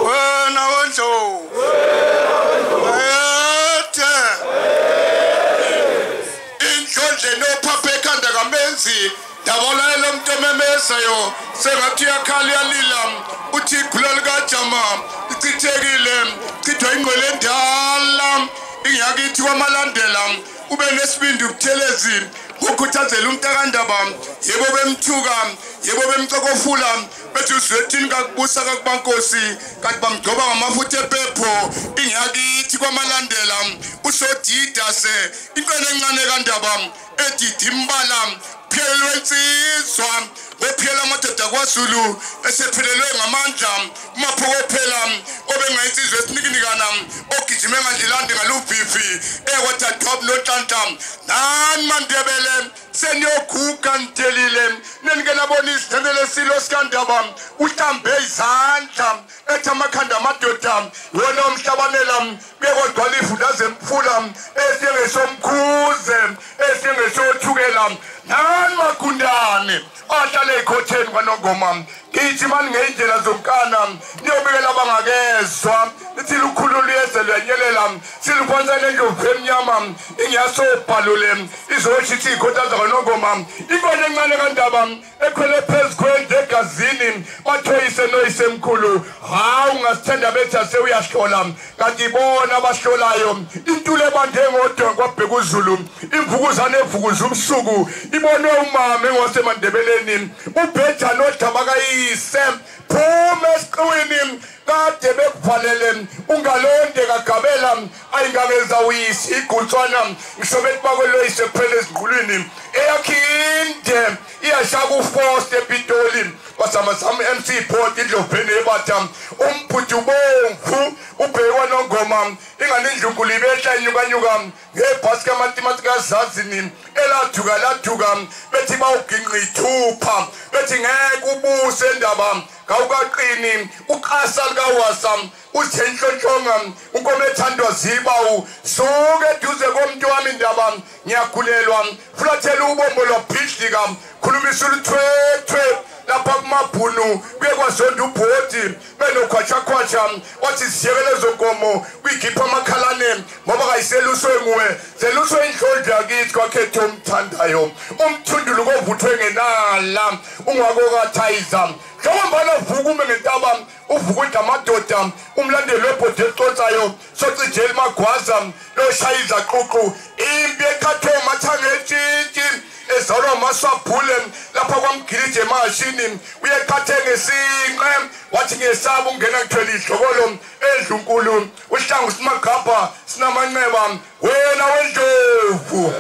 Wena wendlovu ethe indlondle nophapha ekhanda kamenzi ndabona lo muntu ememezayo sengathi uyakhala uyalila uthi igula likajama lichithekile chithwa ingqwele endala ingiyakithi kwamalandela ube nesibindi ubuthelezi ukhuthazela umntakandaba yebo bemthuka yebo bemcokofula bethi uzwethini kakubusa kakubankosi kanti bamgcoba ngamafutha epepho ingiyakithi kwamalandela usodidase inqene encane kandaba edidi imbala phelelwe insizwa ophela amadoda kwaZulu esephelelwe ngamandla umaphokophela obengayinsizwa esinikinikana ogijime ngandlelande ngaluvivi ekwadadwab nonhlanhla nani maNdebele seniyoguga nithelile nenike nabona isidlele silo sikandaba uhlambe izandla ethi amakhanda amadoda wona umhlabanela kuyekodwala ifunda zemfula esingesomkhuze esingesothukela nani magundane ahlale ekhotheni kwaNongoma ngithi mani ngeyindlela zonkana niyobikela abangakezwa lithi lukhulu luyeze lwenyelela siluphonsa nendlovu emnyama ingiyasobhalule izoshitha iy'khotha zakwaNongoma inkone encane kandaba ekhwele phezu kwendlu egazini bathoyise noyisemkhulu. Hawu ungasithenda bethi asewuyahlola kanti ibona abahlolayo intulo ebande ngodonga kwabheka uZulu imvukuzane evukuza ubusuku ibonwe umama engowaseMandebeleni ubheja nodaba kayise phuma esiqiwini kade bekuvalele ungalonde kagabela ayingangeza uyisi igutswana ngisho bethi bakweloyise kuphela ezinqulwini eyakhinde iyashaka uFost ePitoli kwasamazama MC Port indloveni ebatha umbhuti ubomvu ubhekwa nongoma ingane indlunkulu ibehla inyukanyuka ngebhasi kaMatimatikazazini elathuka lathuka bethi bawuginqa ithupha bethi ngeke ubuse ndaba kawukaqini uqasa likawasa uthe inhlonhlonga unkomo ethandwa zibawu suke eduze komuntu wami ndaba ngiyagulelwa fulathela ubombo lwabhidlika khulumisa uluthwethwe lapha kumabhunu kuye kwazonda ubhodi benokhwatshakhwatsha wathi ziyekele zonkomo kuyikhipha amakhalane ngoba kayiseluswe nguwe zeluswe indlondlo yakithi kwakhetha omthandayo umthundulu kovuthwe ngenala ungwakokathayiza njengombana uvuka ume ngentaba uvuka amadoda umlandeli webhodi exoxayo socijeli magwaza loshaya izaququ impi eqhathwe umathanga etshintshi ezalwa amaswabhule lapha kwamgilije emashini uyeqhathe ngesinqe wathi ngiyesaba ukungena ngithwele idlokolo endlunkulu uhlangu simagabha sinamanxeba wena wendlovu.